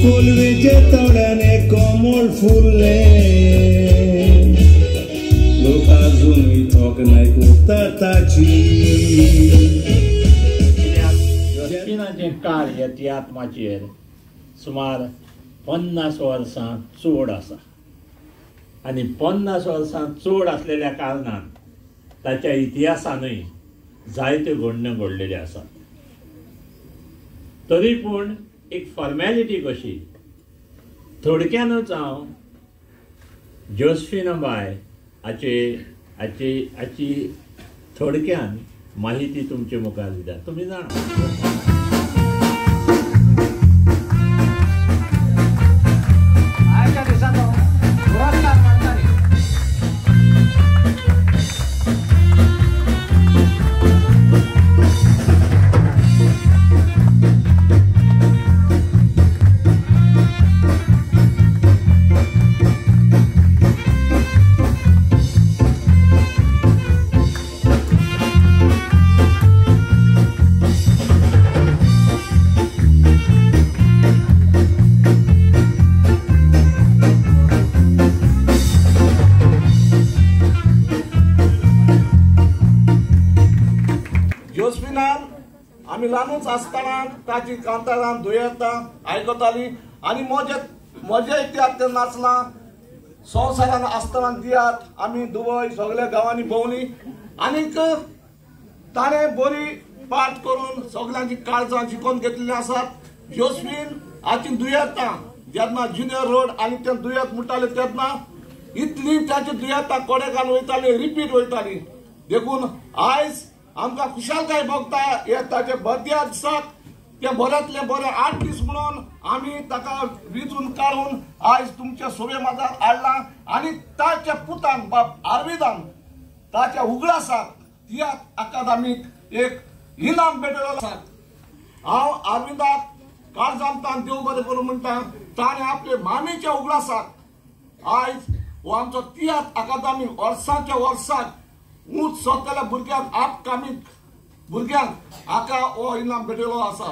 कोलवेचे तळ्याने कमळ फुलले लोक अजूनय तोखणाय करता ताची. जोस्फिनाचें कार्य तियात्र माचयेर सुमार 50 वर्सां चड आसा आनी 50 वर्सां चड आसलेल्या कारणान ताच्या इतिहासानूय जायत्यो घडण्यो घडलेल्यो आसात. तरी पूण एक फॉर्मेलिटी कशी थोडक्यानूच हांव जोस्फिना बाय हाचे हाची हाची थोडक्यान माहिती तुमचे मुखार दिता. तुमी जाणा आमी ल्हानूच आसतना ताची कांतारां दुयेंतां आयकताली आनी म्हजे तियात्र तें नाचलां. संवसारान आसतना तियात्र आमी दुबय सगळ्या गांवांनी भोंवली आनीक ताणें बरी पार्ट करून सगळ्यांची काळजां जिखून घेतलेली आसात. जोस्फीन हाची दुयेंतां जेन्ना ज्युनियर रोड आनी तें दुयेंत म्हणटाले तेन्ना इतली ताची दुयेंतां कोडेकान वयताली, रिपीट वयताली. देखून आयज आमकां खुशालकाय भोगता हे ताचे बर्थडे दिसाक ते बऱ्यांतले बरे आर्टिस्ट म्हणून आमी ताका विजून काडून आयज तुमच्या सोबे माजार हाडला. आनी ताच्या पुतान बाब आरविंदान ताच्या उगडासाक तियात्र अकादमीक एक इनाम भेटयलो आसा. हांव आरविंदाक काळजांतान देव बरें करूं म्हणटा, ताणें आपले मामेच्या उगडासाक आयज हो आमचो तियात्र अकादमी वर्साच्या वर्साक ऊंच सोदतल्या भुरग्यांक आपकामी भुरग्यांक हाका हो इनाम भेटयलो आसा.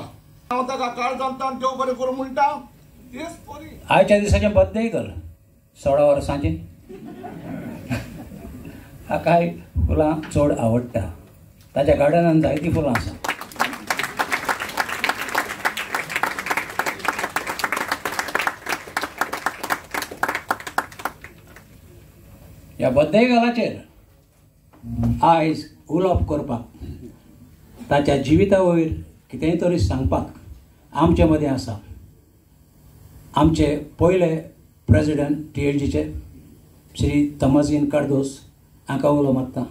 हांव ताका काळजांतान देव बरें करूं म्हणटा. तेच परी आयच्या दिसाचें बर्थडे कर 16 वर्सांचें हाकाय फुलां चड आवडटा. ताच्या गार्डनान जायतीं फुलां आसा. ह्या बर्थडे गालाचेर आयज उलोवप करपाक ताच्या जिविता वयर कितेंय तरी सांगपाक आमचे मदें आसा आमचे पयले प्रेजिडंट टीएलजीचे श्री तमाझीन कार्दोस हांकां उलो मारता.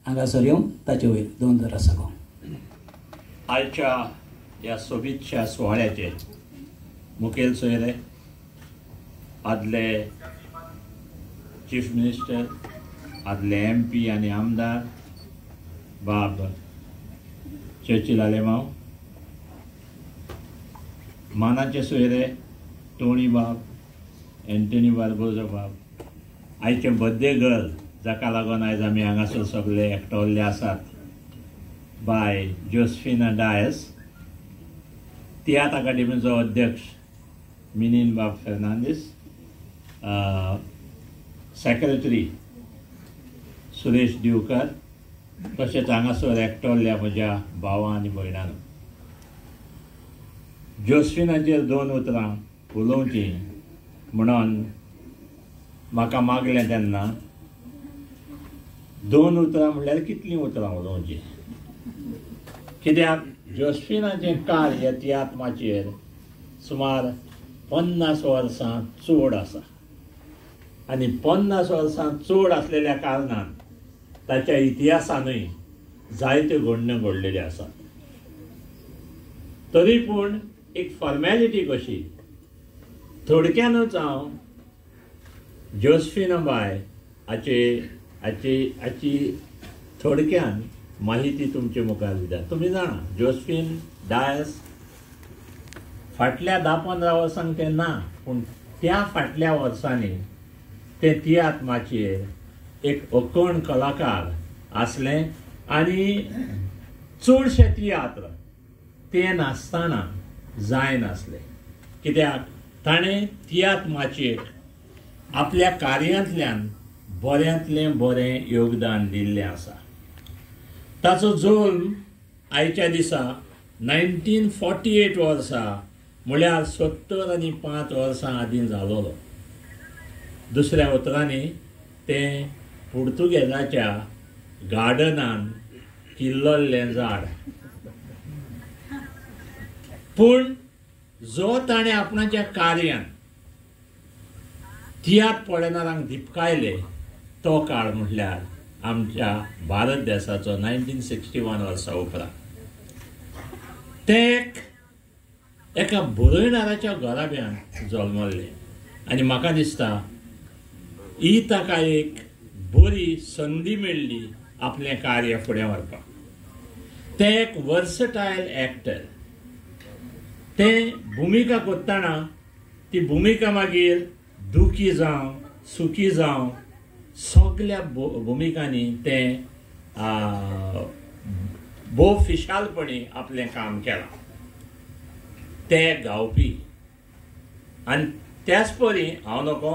हांगासर येवन ताचे वयर दोन दर सांगो. आयच्या ह्या सोबीतच्या सुवाळ्याचे मुखेल सोयरे आदले चीफ मिनिस्टर, आदले MP आनी आमदार बाब चर्चिल आलेमांव, मानाचे सोयरे टोणी बाब, एंटनी बार्बोजा बाब, आयचे बर्थडे गर्ल जाका लागून आयज आमी हांगासर सगळे एकठांवल्ले आसात बाय जोस्फिना डायस, तियात्र अकादेमीचो अध्यक्ष मिनीन बाब फेर्नांदीस, सेक्रेटरी सुरेश दिवकर, तशेंच हांगासर एकटोल्ल्या म्हज्या भावा आनी भयणांनो. जोस्फिनाचेर दोन उतरां उलोवचीं म्हणून म्हाका मागलें तेन्ना दोन उतरां म्हणल्यार कितलीं उतरां उलोवचीं, कित्याक जोस्फिनाचें कार्य तियात्र माचयेर सुमार 50 वर्सां चड आसा आनी 50 वर्सां चड आसलेल्या कारणान ताच्या इतिहासानूय जायत्यो घडण्यो घडलेल्यो आसात. तरी पूण एक फॉर्मेलिटी कशी थोडक्यानूच हांव जोस्फिना बाय हाचे हाची हाची थोडक्यान माहिती तुमचे मुखार दिता. तुमी जाणा जोस्फिन डायस फाटल्या 10-15 वर्सांक तें ना, पूण त्या फाटल्या वर्सांनी तें तियात्र माचयेर एक अकण कलाकार आसलें आनी चडशे तियात्र ते नासतना जायनासले, कित्याक ताणें तियात्र माचयेक आपल्या कार्यांतल्यान बऱ्यांतलें बरें योगदान दिल्लें आसा. ताचो जल्म आयच्या दिसा 1948 वर्सा म्हळ्यार 75 वर्सां आदीं जालोलो. दुसऱ्या उतरांनी तें पुर्तुगेजाच्या गार्डनान किल्लल्लें झाड. पूण जो ताणें आपणाच्या कार्यान तियात्र पळयणाऱ्यांक दिपकायले तो काळ म्हटल्यार आमच्या भारत देसाचो 1961 वर्सा उपरांत. तें एका बरयणाराच्या घराब्यान जल्मल्लें आनी म्हाका दिसता ही ताका एक बरी संदी मेळ्ळी आपलें कार्य फुडें व्हरपाक. तें एक वर्सटायल एक्टर. तें भुमिका करतना ती भुमिका मागीर दुखी जावं सुखी जावं सगल्या भुमिकांनी तें भोव फिशालपणी आपलें काम केलां. तें गावपी आनी त्याच परी हांव नको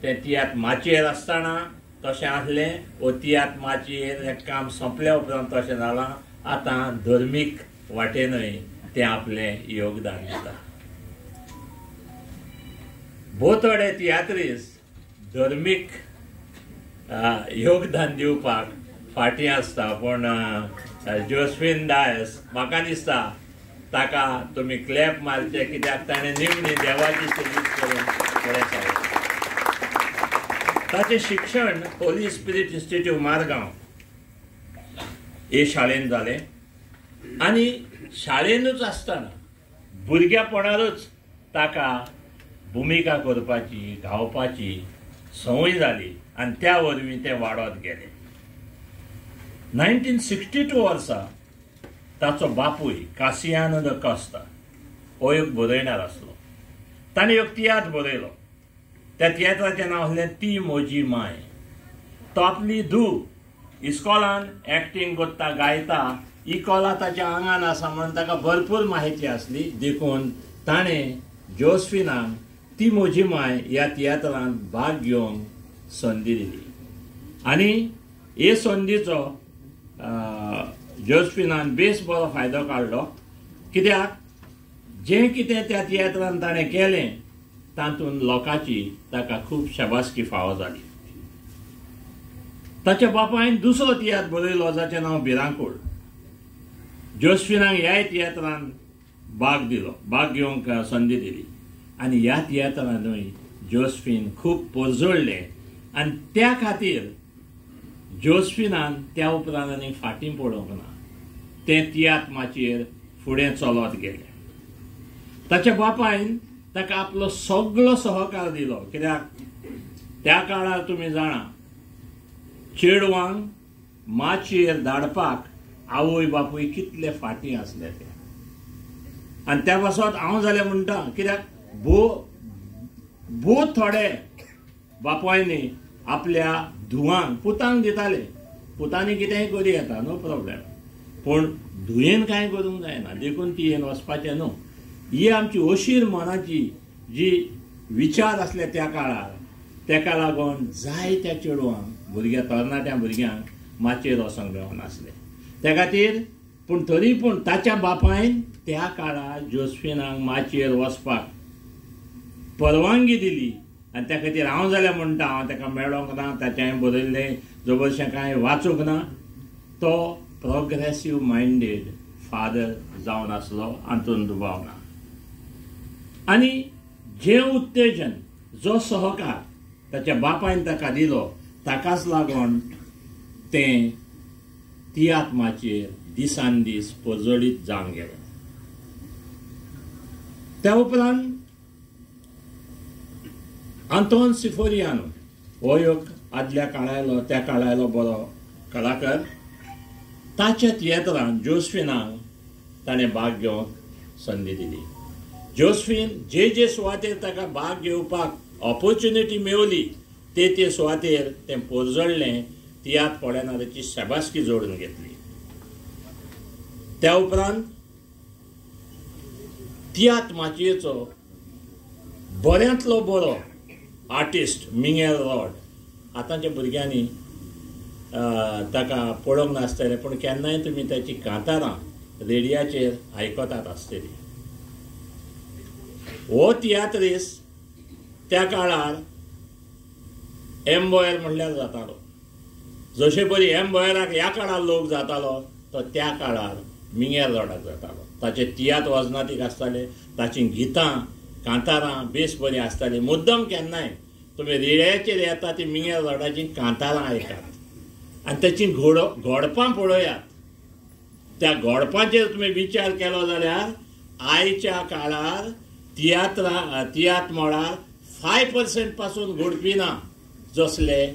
तें तियात्र माचयेर आसतना तशें आसलें वो तियात्र माचयेर हें काम सोंपल्या उपरांत तशें जालां. आतां धर्मीक वाटेनूय तें आपलें योगदान दिता. भोव थोडे तियात्रिस्ट धर्मीक योगदान दिवपाक फाटीं आसता, पूण जोस्फीन डायस म्हाका दिसता ताका तुमी क्लॅप मारचे, कित्याक ताणें निमणी देवाची सर्वीस करून फुडें सरलें. ताचें शिक्षण होली स्पिरीट इन्स्टिट्यूट मारगांव हे शाळेंत जालें आनी शाळेनूच आसतना भुरग्यापणारूच ताका भुमिका करपाची गावपाची संवय जाली आनी त्या वरवीं तें वाडत गेलें. 1962 वर्सा ताचो बापूय कासियानो the Costa हो एक बरयणार आसलो. ताणें एक तियात्र बरयलो. त्या तियात्राचें नांव आसलें ती म्हजी माय. तो आपली धूव इस्कॉलान एक्टींग करता गायता ही कला ताच्या आंगान आसा म्हणून ताका भरपूर माहिती आसली, देखून ताणें जोस्फिनाक ती म्हजी माय ह्या तियात्रांत भाग घेवंक संदी दिली आनी हे संदीचो जोस्फिनान बेस बरो फायदो काडलो. कित्याक जें कितें त्या तियात्रान ताणें केलें तातूंत लोकांची ताका खूब शाबासकी फावो जाली. ताच्या बापायन दुसरो तियात्र बरयलो जाचें नांव भिरांकूळ. जोस्फिनाक ह्याय तियात्रान भाग दिलो, भाग घेवंक संदी दिली आनी ह्या तियात्रानूय जोस्फीन खूब पोरजोडलें आनी त्या खातीर जोस्फिनान त्या उपरांत आनी फाटीं पडोवंक ना. तें तियात्र माचयेर फुडें चलत गेलें. ताच्या बापायन ताका आपलो सगळो सहकार दिलो, कित्याक त्या काळार तुमी जाणा चेडवांक माचयेर धाडपाक आवय बापूय कितले फाटीं आसले ते. आनी त्या पासत हांव जाल्यार म्हणटा, कित्याक भोव थोडे बापायनी आपल्या धुवांक पुतांक दिताले. पुतांनी कितेंय करूं येता, नो प्रोब्लेम, पूण धुयेन कांय करूंक जायना, देखून तियेन वचपाचें न्हू. ही आमची अशीर मनाची जी विचार आसले त्या काळार, तेका लागून जायत्या चेडवांक भुरग्या तरणाट्या भुरग्यांक माचयेर वचोंक मेळनासलें त्या खातीर. पूण तरी पूण ताच्या बापायन त्या काळार जोस्फिनाक माचयेर वचपाक परवानगी दिली आनी त्या खातीर हांव जाल्यार म्हणटा हांव ताका मेळोंक ना, ताचें हांवें बरयल्लें जबरशें कांय वाचूंक ना. तो प्रोग्रेसीव मायंडेड फादर जावन आसलो हातूंत दुबाव ना. आनी जें उत्तेजन जो सहकार ताच्या बापायन ताका दिलो ताकाच लागून तें तियात्र माचयेर दिसान दीस परजळीत जावन गेलें. त्या उपरांत आंतोन सिफोरियानो हो एक आदल्या काळायलो त्या काळायलो बरो कलाकार, ताच्या तियात्रान जोस्फिनाक ताणें भाग घेवंक संदी दिली. जोस्फीन जे जे सुवातेर ताका भाग घेवपाक ऑपोर्च्युनिटी मेवली ते ते सुवातेर तें पोरजळ्ळें, तियात्र पळयणाऱ्याची शाबासकी जोडून घेतली. त्या उपरांत तियात्र माचयेचो बऱ्यांतलो बरो आर्टिस्ट मिंगेल रॉड. आतांच्या भुरग्यांनी ताका पळोवंक नासतलें, पूण केन्नाय तुमी ताची कांतारां रेडियाचेर आयकतात आसतली. हो तियात्रीस त्या काळार एम्बॉयर म्हणल्यार जातालो. जशे परी एम्बॉयराक ह्या काळार लोक जातालो तो त्या काळार मिंगेल रॉडाक जातालो. ताचे तियात्र वजनातीक आसताले, ताचीं गितां कांतारां बेस बरीं आसतालीं. मुद्दम केन्नाय तुमी रेडियाचेर येता ती मिंगेल रॉडाचीं कांतारां आयकात आनी ताचीं घोडपां पळयात. त्या घोडपांचेर तुमी विचार केलो जाल्यार आयच्या काळार तियात्र मळार 5% पासून घडपी ना जसले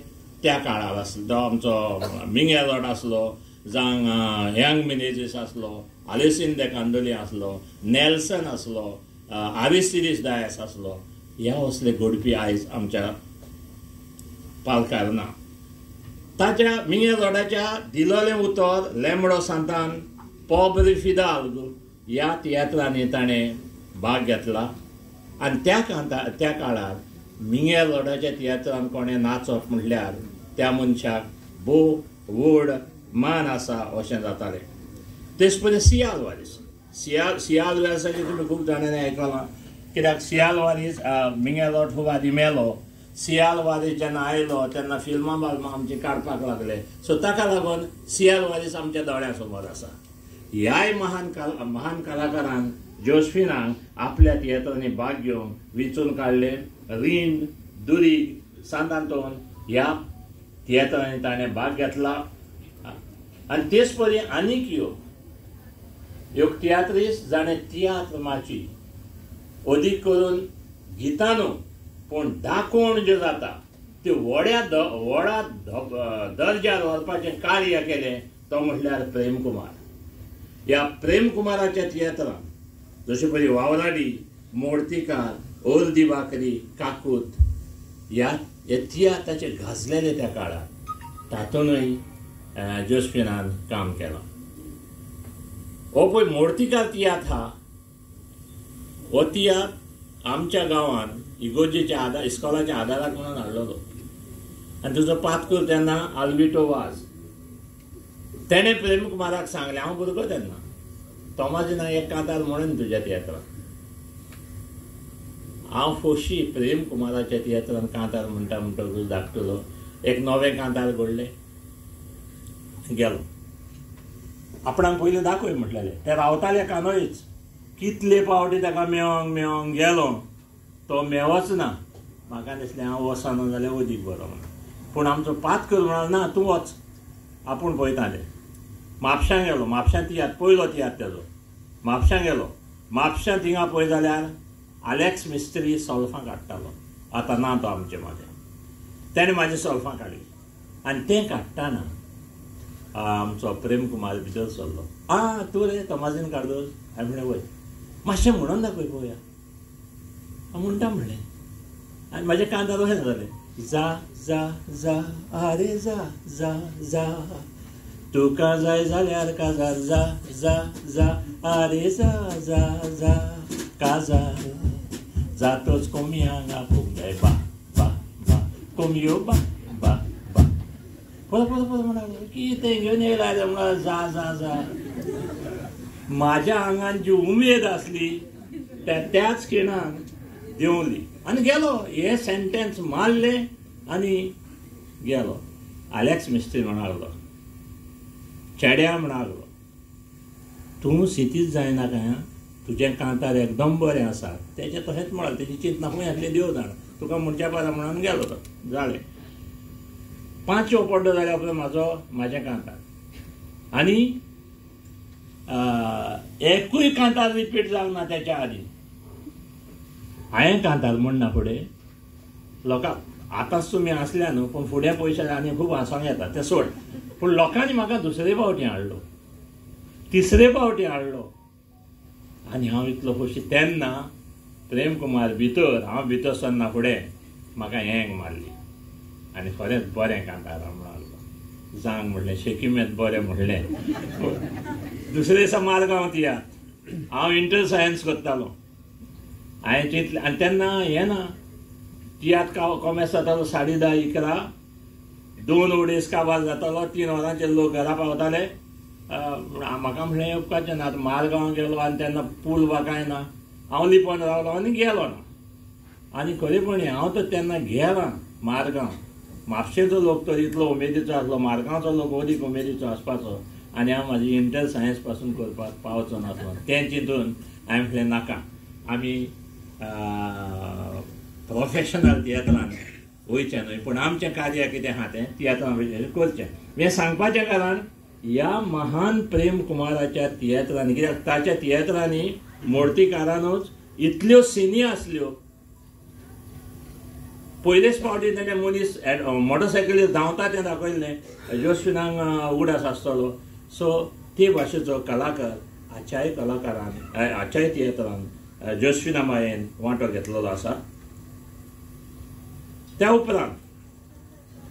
त्या काळार आसलो. तो आमचो मिंगेल रॉड आसलो, जावं यंग मिनेजीस आसलो, आलेसीन दे कांदोली आसलो, नेल्सन आसलो, आरिस्तिदीस डायस आसलो. ह्या असले घडपी आयज आमच्या पालकार ना. ताच्या मिंगेल रॉडाच्या दिलोलें उतर, लेमडो सांतान, पोब्री फिदाल्ग ह्या तियात्रांनी ताणें भाग घेतला. आनी त्या काळार मिंगेल रॉडाच्या तियात्रान कोणें नाचप म्हणल्यार त्या मनशाक भोव व्हड मान आसा अशें जातालें. तेच परी सियाल वारीस, सियाल वारीसाचें तुमी खूब जाणांनी आयकलां, कित्याक सियाल वारीस मिंगेल रॉड खूब आदीं मेलो. सियाल वारीस जेन्ना आयलो तेन्ना फिल्मां बाल्मां आमचीं काडपाक लागले, सो ताका लागून सियाल वारीस आमच्या दोळ्यां समोर आसा. ह्याय महान कलाकारान जोस्फिनाक आपल्या तियात्रांनी भाग घेवन विंचून काडले. रीण, दुरीग, सांत आंतोन ह्या तियात्रांनी ताणें भाग घेतला. आनी तेच परी आनीक एक तियात्रीस जाणें तियात्र माची अदीक करून गितां न्हू पूण दाखोवण ज्यो जाता त्यो व्हडा दर्ज्यार व्हरपाचें कार्य केलें तो म्हटल्यार प्रेमकुमार. ह्या प्रेमकुमाराच्या तियात्रान जशें पळय वावराडी, मोर्तीकार, अर्दी बाकरी, काकूत ह्या तियात्राचे गाजलेले त्या काळार तातूंतय जोस्फिनान काम केलां. हो पळय मोर्तीकार तियात्र हा, हो तियात्र आमच्या गांवान इगोर्जेच्या आदार इस्कॉलाच्या आदाराक म्हणून हाडलेलो आनी तुजो पातकूर तेन्ना आल्बिटो वाज. तेणें प्रेमकुमाराक सांगलें, हांव भुरगो तेन्ना, तोमाजीना एक कांतार म्हणून तुज्या तियात्रान. हांव खोशी प्रेमकुमाराच्या तियात्रान कांतार म्हणटा म्हणटकूच धाकटुलो एक नवें कांतार घडलें गेलो. आपणाक पयलीं दाखय म्हटलेलें, ते रावताले कानोळीच. कितले पावटी ताका मेवंक मेवंक गेलो तो मेवच ना. म्हाका दिसलें हांव वचना जाल्यार अदीक बरो म्हणून. पूण आमचो पातकर म्हणालो ना तूं वच, आपूण पळयताले. म्हापशां गेलो, म्हापशां तियात्र पयलो तियात्र तेजो. म्हापशां गेलो, म्हापशां थिंगा पळय जाल्यार आलेक्स मिस्त्री सोल्फां काडटालो. आतां ना तो आमचे मदें. तेणें म्हाजी सोल्फां काडली आनी तें काडटाना आमचो प्रेमकुमार भितर सरलो. आं तूं रे तमाजीन काडदोस? हांवें म्हणलें वय. मातशें म्हणून दाखय पळोवया. हांव म्हणटा म्हणलें आनी म्हाज्या कांतार अशें जालें, जा जा जा आरे जा जा जा तुका जाय जाल्यार काजार जा जा जा आरे जा जा जा काजार जातोच कोमयांक आपोवंक जाय बा बा बा कोमयो बा बा बा. परत परत परत म्हणा कितें घेवन येयला रे म्हणा जा जा जा. म्हाज्या आंगान जी उमेद आसली त्या त्याच खिणान देंवली आनी गेलो. हे सेंटेन्स मारलें आनी गेलो. आलेक्स मिस्त्री म्हणालो, चेड्या म्हणालो, तूं सितीच जायना काय, तुजें कांतार एकदम बरें आसा. तेजें तशेंच म्हळां, तेजी चिंतना खंय आसली देव जाणा, तुका म्हणच्या पारा म्हणून गेलो तो. जालें, 5वो पड्डो जाल्या उपरांत म्हाजें कांतार आनी एकूय कांतार रिपीट जावंक ना. तेच्या आदीं हांवें कांतार म्हणना फुडें लोकांक, आतांच तुमी आसल्या न्हू पूण फुडें पयशे आनी खूब हांसोंक येता तें सोड, पूण लोकांनी म्हाका दुसरे फावटी हाडलो, तिसरे फावटी हाडलो आनी हांव इतलो खोशी. तेन्ना प्रेमकुमार भितर, हांव भितर सरना फुडें म्हाका हेंग मारली आनी खरेंच बरें कांतार म्हणालो. जांग म्हणलें, शेकीमेत बरें म्हणलें. दुसरे दिसा मारगांव तियात्र, हांव इंटर सायन्स करतालो. हांवें चिंतलें आनी तेन्ना हें ना तियात्र कॉमेस जातालो 10:30 11, 2 अडेज काबार जातालो, 3 वरांचेर लोक घरा पावताले. म्हाका म्हणलें येवपाचें ना. आतां मारगांव गेलो आनी तेन्ना पूल बा कांय ना, हांव लिपोन रावलो आनी गेलो ना. आनी खरेपणी हांव तर तेन्ना गेलां मारगांव, म्हापशेचो लोक तर इतलो उमेदीचो आसलो, मारगांवचो लोक अदीक उमेदीचो आसपाचो आनी हांव म्हाजी इंटर सायन्स पासून करपाक पावचो नासलो. तें चिंतून हांवें म्हणलें नाका, आमी प्रोफेशनल तियात्रान वयचें न्हय, पूण आमचें कार्य कितें आहा तें तियात्रान करचें. हें सांगपाचें कारण ह्या महान प्रेम कुमाराच्या तियात्रांनी, कित्याक ताच्या तियात्रांनी मोर्तीकारानूच इतल्यो सिनी आसल्यो. पयलेच फावटी ताणें मनीस मोटरसायकलीर धांवता तें दाखयल्लें, जोसफिनाक उगडास आसतलो. सो ते भाशेचो कलाकार आच्याय कलाकारान आच्याय तियात्रान जोसफिना मायेन वांटो घेतलेलो आसा. त्या उपरांत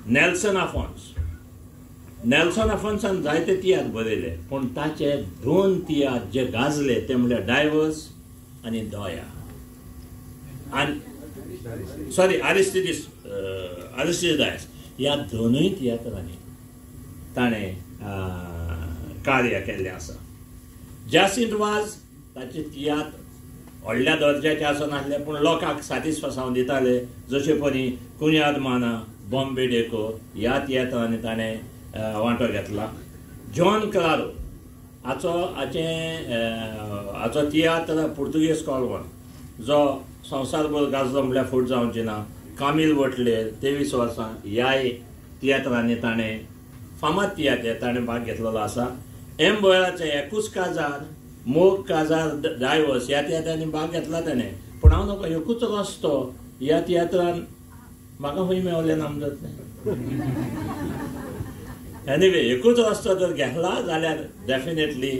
नेल्सन आफोन्स, नेल्सन आफोन्सान जायते तियात्र बरयले, पूण ताचे 2 तियात्र जे गाजले ते म्हणल्यार डायवर्स आनी दया आनी सॉरी आरिस्टिदीस आरिस्टिदीस डायस. ह्या दोनूय तियात्रांनी ताणें कार्य केल्लें आसा. जासिंत वाज ताचे तियात्र व्हडल्या दर्जाचे आसनासले, पूण लोकांक सातीस्फासांव दिताले, जशे परी कुन्याद माना, बॉम्बे डेको ह्या तियात्रांनी ताणें वांटो घेतला. जॉन क्लारो हाचो हाचें हाचो तियात्र पुर्तुगेज कॉलवन जो संवसारभर गाजलो म्हणल्यार फूट जावची ना. कामील वटले 23 वर्सां ह्याय तियात्रांनी ताणें फामाद तियात्र ताणें भाग घेतलेलो आसा. एम बोयाचे एकूच काजार, मोग काजार डायवर्स ह्या तियात्रांनी भाग घेतला ताणें, पूण हांव नको एकूच रस्तो ह्या तियात्रान म्हाका खंय मेवलें ना जातलें. एनिवे एकूच रस्तो जर घेतला जाल्यार डेफिनेटली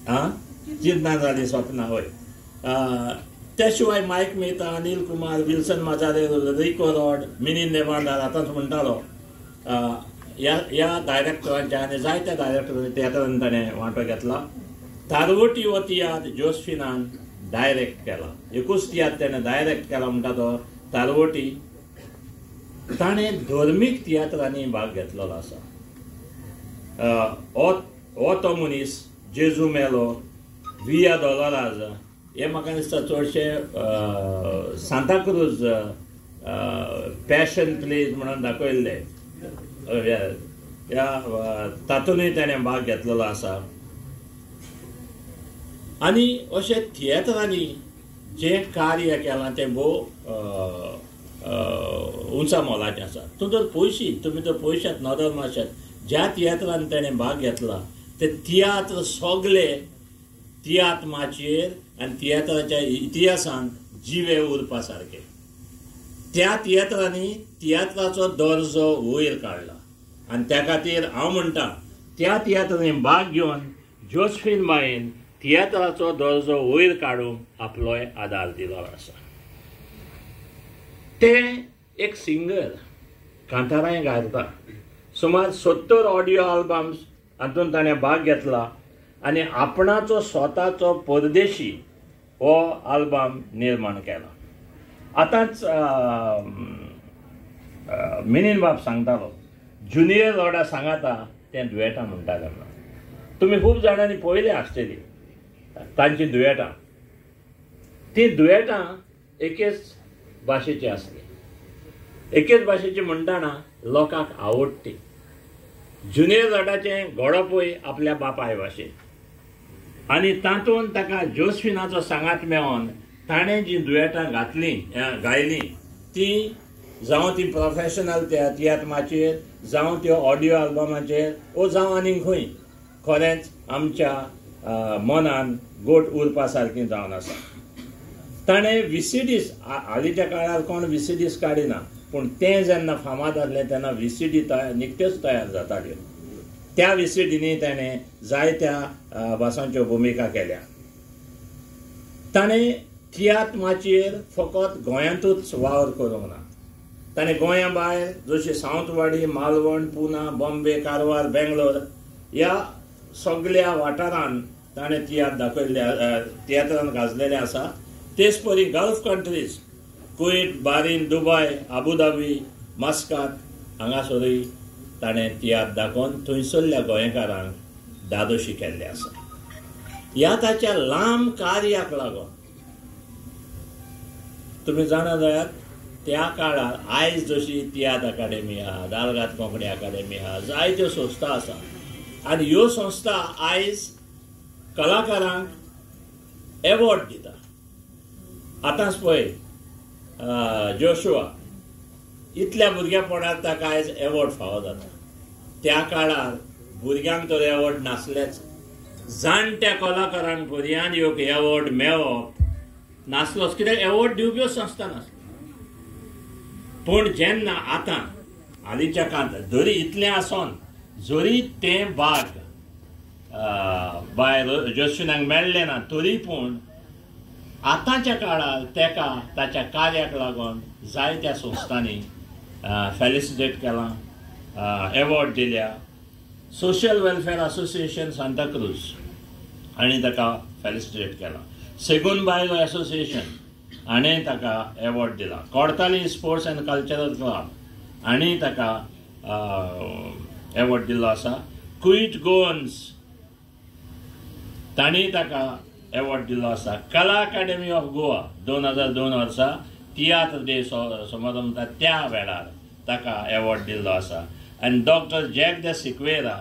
आं चिंतना जाली स्वप्नां हय. त्या शिवाय Mike Mehta, Anil Kumar, Wilson Mazare, Rico Rod, Minin Nembandar आतांच म्हणटालो ह्या ह्या डायरेक्टरांच्या आनी जायत्या डायरेक्टरांनी तियात्रांनी ताणें वांटो घेतला. तारवटी हो तियात्र जोसफिनान डायरेक्ट केला, एकूच तियात्र ताणें डायरेक्ट केला म्हणटा तो तारवटी. ताणें धर्मीक तियात्रांनी भाग घेतलेलो आसा. हो तो मनीस, जेजू मेलो, विया दोलोराज हे म्हाका दिसता चडशे सांताक्रूज पॅशन प्लेज म्हणून दाखयल्ले ह्या तातूंतय ताणें भाग घेतलेलो आसा. आनी अशें थिएटरांनी जें कार्य केलां तें भोव उंचा मोलाचें आसा. तूं जर पळयशी, तुमी जर पळयशात नदर मारशात, ज्या तियात्रान ताणें भाग घेतला ते तियात्र सगळे तियात्र माचयेर आनी तियात्राच्या इतिहासान जिवे उरपा सारके. त्या तियात्रांनी तियात्राचो दर्जो वयर काडला आनी त्या खातीर हांव म्हणटा त्या तियात्रांनी भाग घेवन जोसफीन बायन तियात्राचो दर्जो वयर काडूंक आपलोय आदार दिलो आसा. ते एक सिंगर कांतारांय गायता, सुमार 70 ऑडियो आल्बम्स हातूंत ताणें भाग घेतला आनी आपणाचो स्वताचो परदेशी हो आल्बम निर्माण केला. आतांच मिनीन बाब सांगतालो ज्युनियर लॉर्डा सांगाता तें दुयेटां म्हणटा तेन्ना तुमी खूब जाणांनी पळयलें आसतली तांची दुयेटां. तीं दुयेटां एकेच भाशेची आसली, एकेच भाशेची म्हणटाना लोकांक आवडटी. ज्युनियर लॉर्डाचें घोडपूय आपल्या बापाय भाशेन आनी तातूंत ताका जोसफिनाचो सांगात मेळोन ताणें जीं दुयेटां घातलीं गायलीं तीं जावं ती प्रोफेशनल त्या तियात्र माचयेर, जावं त्यो ऑडियो आल्बमाचेर ओ जावं आनीक खंय, खरेंच आमच्या मनान गोट उरपा सारकी जावन आसा. ताणें विसिडीस, हालींच्या काळार कोण विसिडीस काडिना, पूण तें जेन्ना फामाद आसलें तेन्ना विसिडी निकत्योच तयार जाताल्यो. त्या विसिडींनी ताणें जायत्या भासांच्यो भुमिका केल्या. ताणें तियात्र माचयेर फकत गोंयांतूच वावर करूंक ना, ताणें गोंया भायर जशें सावंतवाडी, मालवण, पुना, बॉम्बे, कारवार, बेंगलोर ह्या सगळ्या वाठारान ताणें तियात्र दाखयल्ले, तियात्रान गाजलेले आसा. तेच परी Gulf countries Kuwait, Bahrain, Dubai, Abu Dhabi, Muscat हांगासरूय ताणें तियात्र दाखोवन थंयसरल्या गोंयकारांक दादोशी केल्ले आसा. ह्या ताच्या लांब कार्याक लागून तुमी जाणा जायात त्या काळार आयज जशी तियात्र अकादेमी आहा, दालगाद कोंकणी अकादेमी आहा, जायत्यो संस्था आसा आनी ह्यो संस्था आयज कलाकारांक एवॉर्ड दिता. आतांच पळय जोशुआ इतल्या भुरग्यापणार ताका आयज एवॉर्ड फावो जाता. त्या काळार भुरग्यांक तर एवॉर्ड नासलेच, जाणट्या कलाकारांक पर्यान एक एवॉर्ड मेळप नासलोच, कित्याक एवॉर्ड दिवप्यो संस्था नासल्यो. पूण जेन्ना आतां हालींच्या काळांत जरी इतलें आसोन जरी तें बाग बाय जोस्फिनाक मेळ्ळें ना तरी पूण आतांच्या काळार तेका ताच्या कार्याक लागून जायत्या संस्थांनी फेलिसिटेट केलां, एवॉर्ड दिल्या. सोशल वेलफेअर असोसिएशन सांताक्रूज हांणी ताका फेलिसिटेट केलां. सेगून बायलो एसोसिएशन हाणें ताका एवॉर्ड दिला. Cortalim sports and cultural club हांणी ताका एवॉर्ड दिल्लो आसा. कुईट गोवन्स तांणी ताका एवॉर्ड दिल्लो आसा. कला अकादेमी ऑफ गोवा 2002 वर्सा तियात्र डे समारंभ त्या वेळार ताका एवॉर्ड दिल्लो आसा. आनी doctor Jack de Sequeira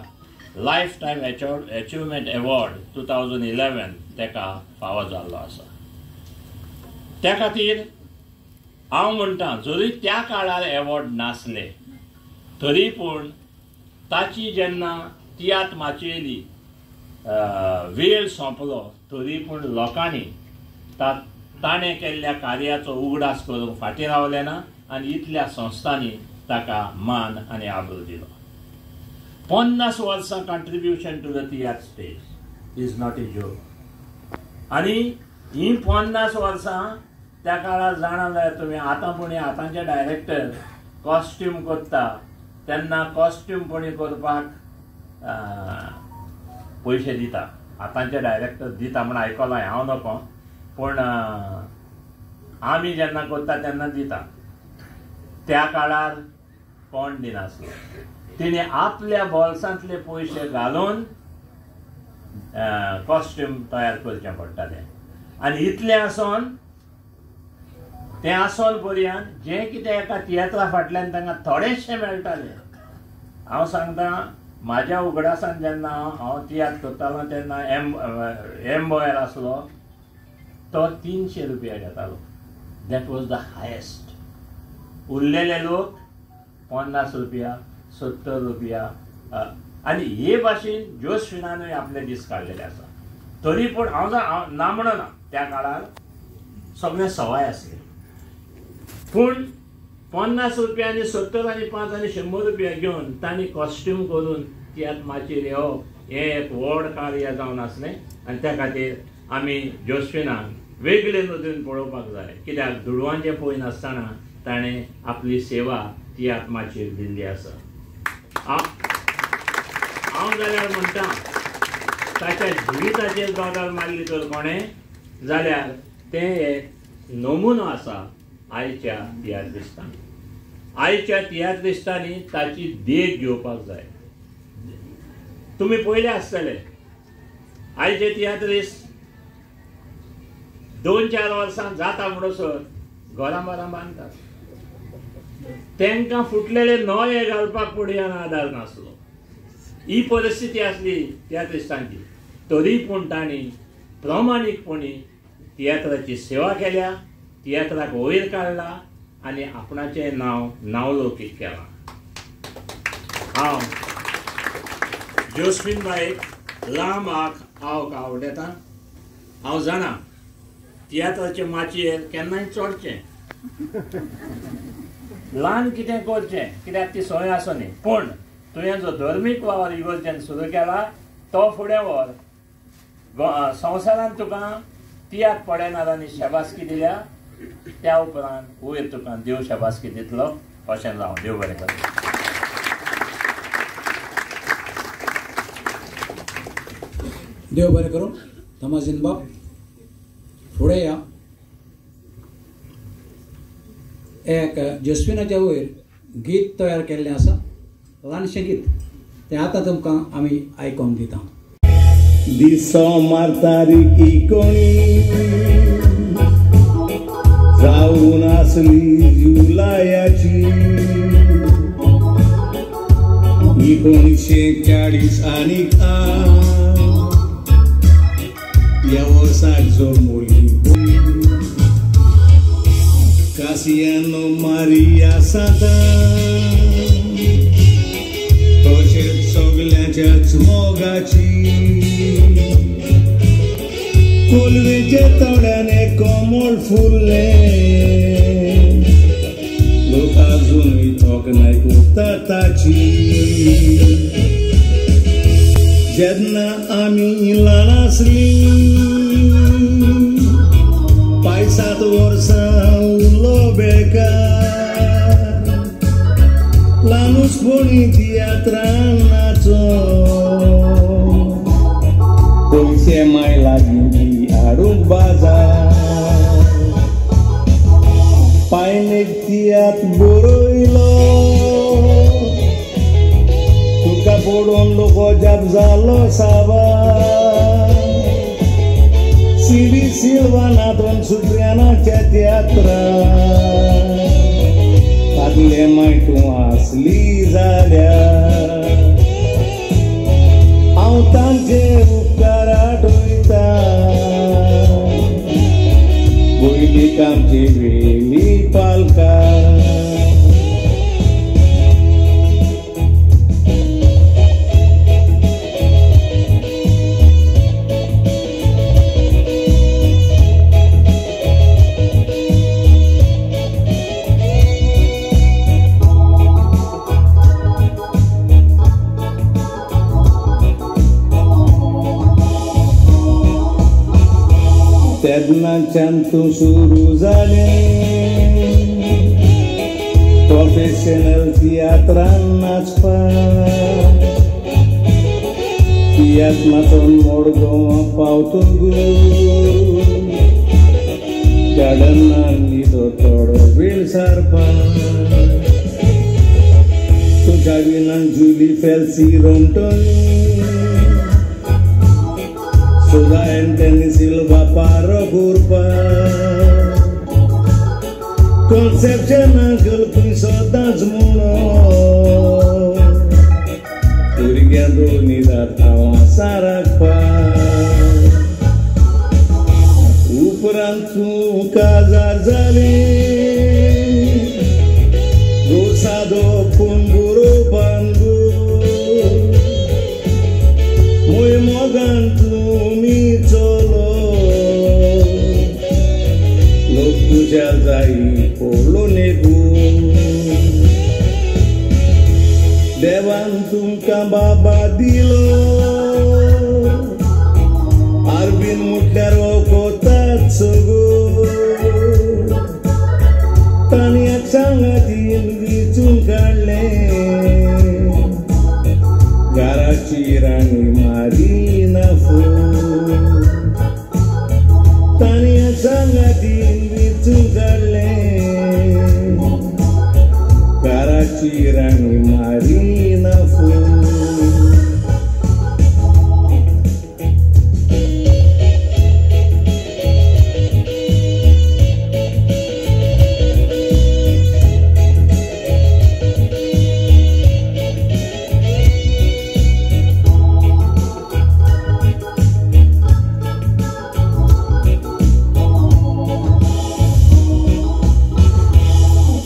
life time achievement award 2011 ताका फावो जाल्लो आसा. त्या खातीर हांव म्हणटा जरी त्या काळार एवॉर्ड नासले तरी पूण ताची जेन्ना तियात्र माचयेली वेळ सोंपलो तरी पूण लोकांनी ताणें केल्ल्या कार्याचो उगडास करूंक फाटीं रावले ना आनी इतल्या संस्थांनी ताका मान आनी आबरू दिलो. 50 वर्सां contribution to the tiatr stage is not a joke. आनी ही 50 वर्सां त्या काळार जाणा जाल्यार तुमी आतां पूण आतांचे डायरेक्टर कॉस्ट्यूम करता तेन्ना कॉस्ट्यूम पणी करपाक पयशे दिता. आतांचे डायरेक्टर दिता म्हण आयकलां हांव नको, पूण आमी जेन्ना करता तेन्ना दिता. त्या काळार कोण दिनासलो. तिणें आपल्या बोल्सांतले पयशे घालून कॉस्ट्यूम तयार करचें पडटालें. आनी इतलें आसून तें आसोन पर्यंत जें कितें एका तियात्रा फाटल्यान तांकां थोडेशें मेळटालें. हांव सांगता म्हाज्या उगडासान जेन्ना हांव तियात्र करतालो तेन्ना एम बॉयर आसलो तो 300 रुपया घेतालो. That was the highest. उरलेले लोक 50 रुपया, 70 रुपया आनी हे भाशेन जोस्फिनानूय आपले दीस काडलेले आसा. तरी पूण हांव ना म्हणना त्या काळार सगळें सवाय आसलें, पूण 50 रुपया आनी 70 आनी 5 आनी 100 रुपया घेवन तांणी कॉस्ट्यूम करून तियात्र माचयेर येवप हें एक व्हड कार्य जावन आसलें. आनी त्या खातीर आमी जोस्फिनाक वेगळे नदरेन पळोवपाक जाय, कित्याक दुडवांचें पळयनासतना ताणें आपली सेवा तियात्र माचयेर दिल्ली आसा. हांव जाल्यार म्हणटा ताच्या जिविताचेर दोगाल मारली तर कोणें जाल्यार तें एक नमुनो आसा आयच्या तियात्रिस्तांनी. आयच्या तियात्रिस्तांनी ताची देख घेवपाक जाय. तुमी पयले आसतले आयचे तियात्रिस्त 2-4 वर्सां जाता म्हणसर घरां बरां बांदतात. तांकां फुटलेले नोये घालपाक पडयान आदार नासलो. ही परिस्थिती आसली तियात्रिस्तांची. तरी पूण तांणी प्रामाणीकपणी तियात्राची सेवा केल्या, तियात्राक वयर काडला आनी आपणाचें नांव नांवलौकीक केलां. हांव जोस्फिन बायक लांब आंक आवक आवडेता. हांव जाणा तियात्राचे माचयेर केन्नाय चडचें, ल्हान कितें करचें, कित्याक ती संवय आसो न्ही, पूण तुवें जो धर्मीक वावर इगर्जेन सुरू केला तो फुडें व्हर. संवसारान तुका तियात्र पळयनात आनी शाबासकी दिल्या त्या उपरांत वयर तुका देव शाबासकी दितलो अशें जावं. देव बरें करूं. देव बरें करूं. तमाजीन बाब फुडें या. एक जोस्फिनाच्या वयर गीत तयार केल्लें आसा, ल्हानशें गीत, तें आतां तुमकां आमी आयकोंक दिता. दिसो मारतारीख 19 जावन आसली जुलायाची 1940 आनी ह्या वर्साक जल्मली कासियानो मारिया सांता तशेंच सगल्यांच्याच मोगाची कोलवेच्या तळ्याने कमळ फुललें लोक अजूनय तोखणाय करता ताची. जेन्ना आमी ल्हान आसलीं 5-7 वर्सां उरलो बेकार ल्हानूचपणी तियात्रान नाचोन पयशे माय लागीं हाडूंक बाजार पायन एक तियात्र बरयलो तुका पळोवन लोक अजाप जालो साबार सिडी सिल्वानातून सुप्रियानाच्या तियात्रान तातले माय तूं आसली जाल्यार हांव तांचे उपकार आठयता वयलीक आमची वेली पालका. तेन्नाच्यान तूं सुरू जालें प्रोफेशनल तियात्रान नाचपाक तियात्र नाचोन मडगांवां पावतकूच गार्डनान न्हिदो थोडो वेळ सारपाक तुज्या विनान जुली फेल्सी रोमटनी सुदा एंटनी सिल्वा पारो करपाक कॉन्सेप्शनाक गलपी सदांच म्हणून भुरग्यां दोनी जात हांव आसा राखपाक. उपरांत तूं काजार जालें सादो पूण बरो बांदू मुय मोगान तुमी चलो लोक तुज्या जाई पळोवन एकूण देवान तुमकां बाबा दिलो आरबीन म्हटल्यार वखोतात सगळो तांणी सांगातीन विचून काडलें घराची राणी मारिना फूल तांणी सांगातीन विचून काडलें घराची राणी मारिना फूल.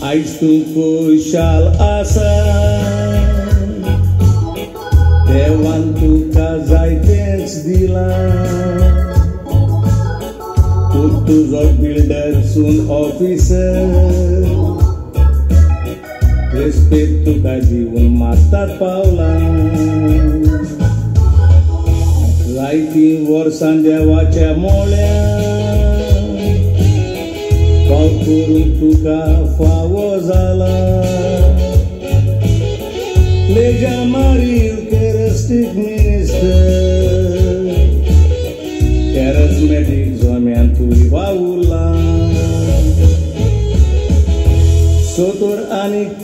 आयज तूं खुशाल आसा देवान तुका जायतेंच दिलां तूं तुजो बिल्डर सून ऑफिसर रेस्पेद तुका दिवन मारतात पावलां जायतीं वर्सां देवाच्या मोळ्यान फाव करून तुका फावो जाला लेजा मारी युकेरिस्टीक मिनिस्टर कॅरिस्मॅटीक जोम्यान तूं वावुरला.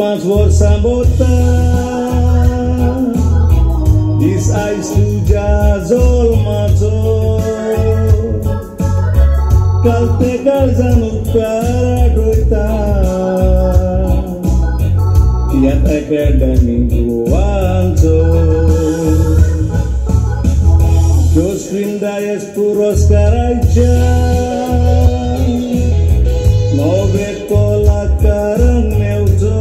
5 वर्सां भरता दीस आयज तुज्या जल्माचो काल ते काळजान उपकार आठवयता तियात्र अकादमी गोवाचो जोस्फीन डायस पुरस्काराच्या नवे कलाकारांक मेवचो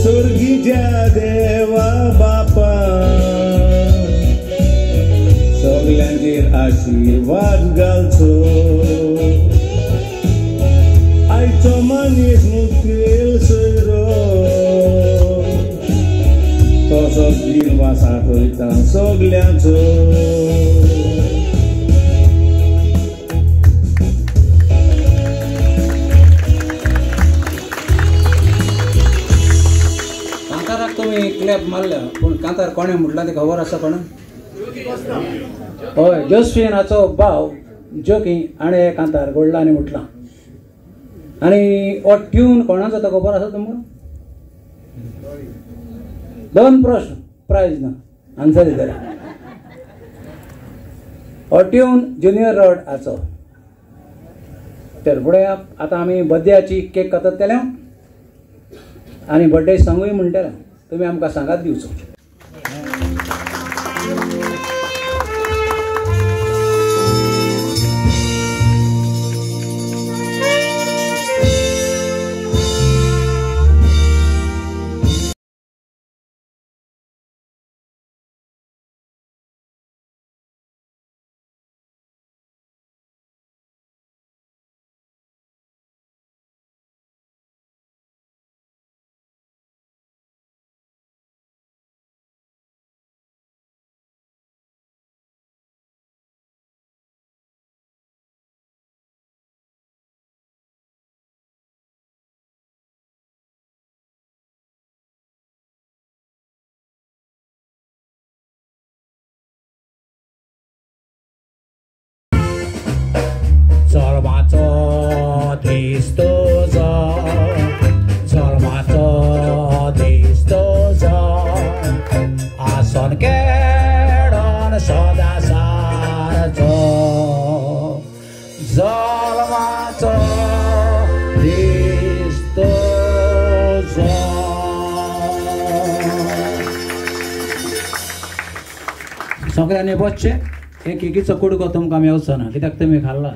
सर्गीच्या देवा बापा सगल्यांचेर आशिर्वाद घालचो आयचो मनीस मुखेल सोयरो तसोच दिनवास आठयता सगल्यांचो. कांताराक तुमी क्लॅप मारल्या पूण कांतार कोणें म्हटलां तें खबर आसा कोणा? हय, जोस्फिनाचो भाव जोकी हाणें हे कांतार घडला आनी म्हटलां. आनी हो ट्यून कोणाचो तो खबर आसा तुमकां? 2 प्रश्न प्रायज ना आन्सर दितले. हो ट्यून ज्युनियर रॉड हाचो. तर फुडें आतां आमी बर्थडेयाची केक काततले आनी बर्थडे सांगूय म्हणटले, तुमी आमकां सांगात दिवचो. जल्माचो दीस तुजो, जल्माचो दीस तुजो, आसन केडोन सदां सारचो. जल्माचो दीस तुजो. सगळ्यांनी बसचें, हे केकीचो कुडको तुमकां मेवचो ना कित्याक तुमी खाल्ला.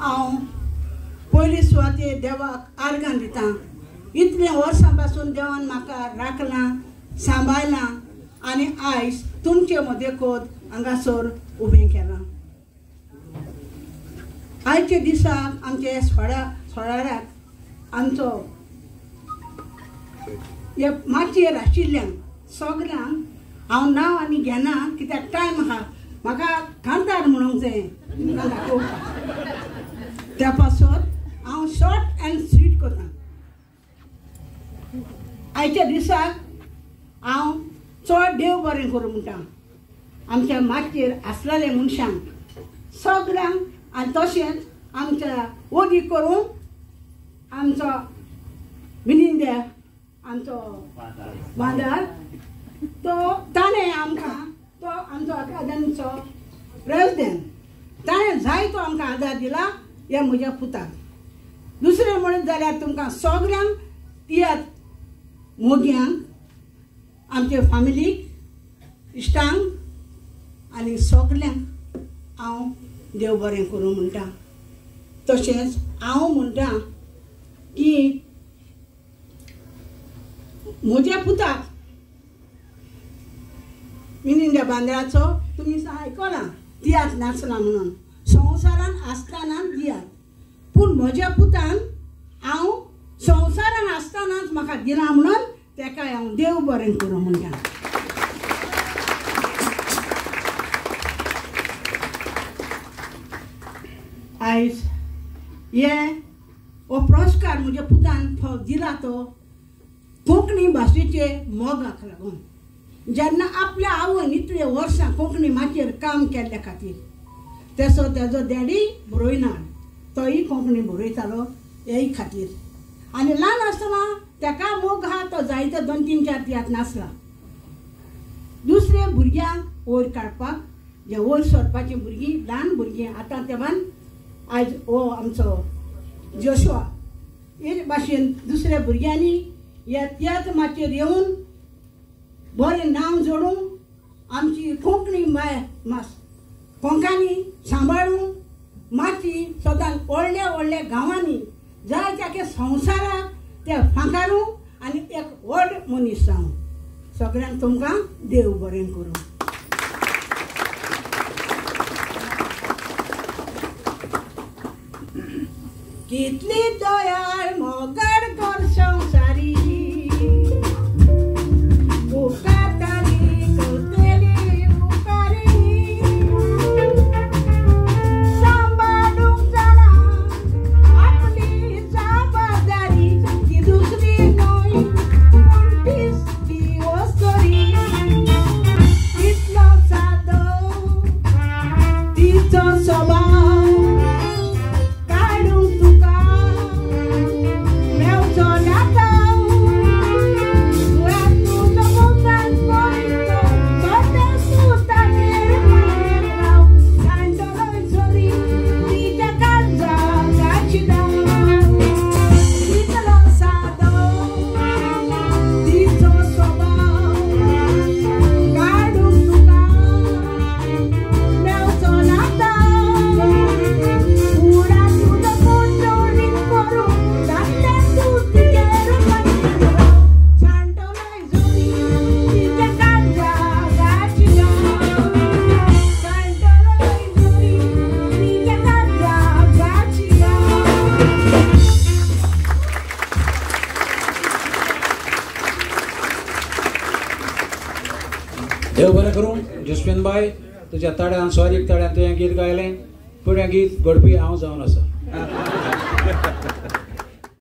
हांव पयली सुवातेर देवाक आर्गां दिता. इतल्या वर्सां पासून देवान म्हाका राखलां, सांबाळलां आनी आयज तुमचे मदें कोत हांगासर उबें केलां. आयच्या दिसाक आमच्या सोळाऱ्याक आमचो हे माचयेर आशिल्ल्यांक सगल्यांक हांव नांव आनी घेना कित्याक टायम आहा, म्हाका कांतार म्हणूंक जाय तुमकां दाखोवपाक. त्या पासत हांव शॉर्ट अँड स्वीट करता. आयच्या दिसाक हांव चड देव बरें करूं म्हणटा आमच्या माचयेर आसलेल्या मनशांक सगल्यांक आनी तशेंच आमच्या ओदी करून आमचो मिनिंद्या आमचो बांदार तो ताणें आमकां तो आमचो अकादमीचो प्रेसिडेंट ताणें जायतो आमकां आदार दिला ह्या म्हज्या पुताक. दुसरें म्हणत जाल्यार तुमकां सगल्यांक तियात्र मोग्यांक, आमचे फामिलीक, इश्टांक आनी सगल्यांक हांव देव बरें करूं म्हणटा. तशेंच हांव म्हणटा की म्हज्या पुताक मिनिंद्या बांद्राचो तुमी आयकलां तियात्र नाचला म्हणून, संवसारान आसतना दियात, पूण म्हज्या पुतान हांव संवसारान आसतनाच म्हाका दिला म्हणून तेकाय हांव देव बरें करूं म्हणटा. आयज हे हो पुरस्कार म्हज्या पुतान दिला तो कोंकणी भाशेचे मोगाक लागून. जेन्ना आपल्या आवयन इतले वर्सां कोंकणी माचयेर काम केल्ल्या खातीर. तेसो तेजो डॅडी बरयना, तोय कोंकणी बरयतालो हेय खातीर. आनी ल्हान आसतना तेका मोग आहा तो जायते 2 3 4 तियात्र नासला. दुसरे भुरग्यांक वयर काडपाक जे वयर सरपाची भुरगीं ल्हान भुरगीं आतां तेमान आयज हो आमचो जोशुआ हे भाशेन दुसऱ्या भुरग्यांनी ह्या तियात्र माचयेर येवन बरें नांव जोडूं, आमची कोंकणी मास कोंकानी सांबाळूं, माची सदांच व्हडल्या व्हडल्या गांवांनी जाय त्या संवसाराक ते फांकारूं आनी एक व्हड मनीस जावं. सगळ्यांक तुमकां देव बरें करूं. कितली दयाळ मोगाळ कर संवसारी, उपकारताली करतली उपकारी, सांबाळूंक जाणा आपली जबाबदारी, ती दुसरी न्हय पूण तीच ती वस्तरी. कितलो सादो तिचो स्वभाव, काडूंक तुका मेवचो ना. देव बरें करूं जोस्फिन बाय, तुज्या ताळ्यान स्वारीक ताळ्यान तुवें गीत गायलें, पूण हें गीत घडपी हांव जावन आसा.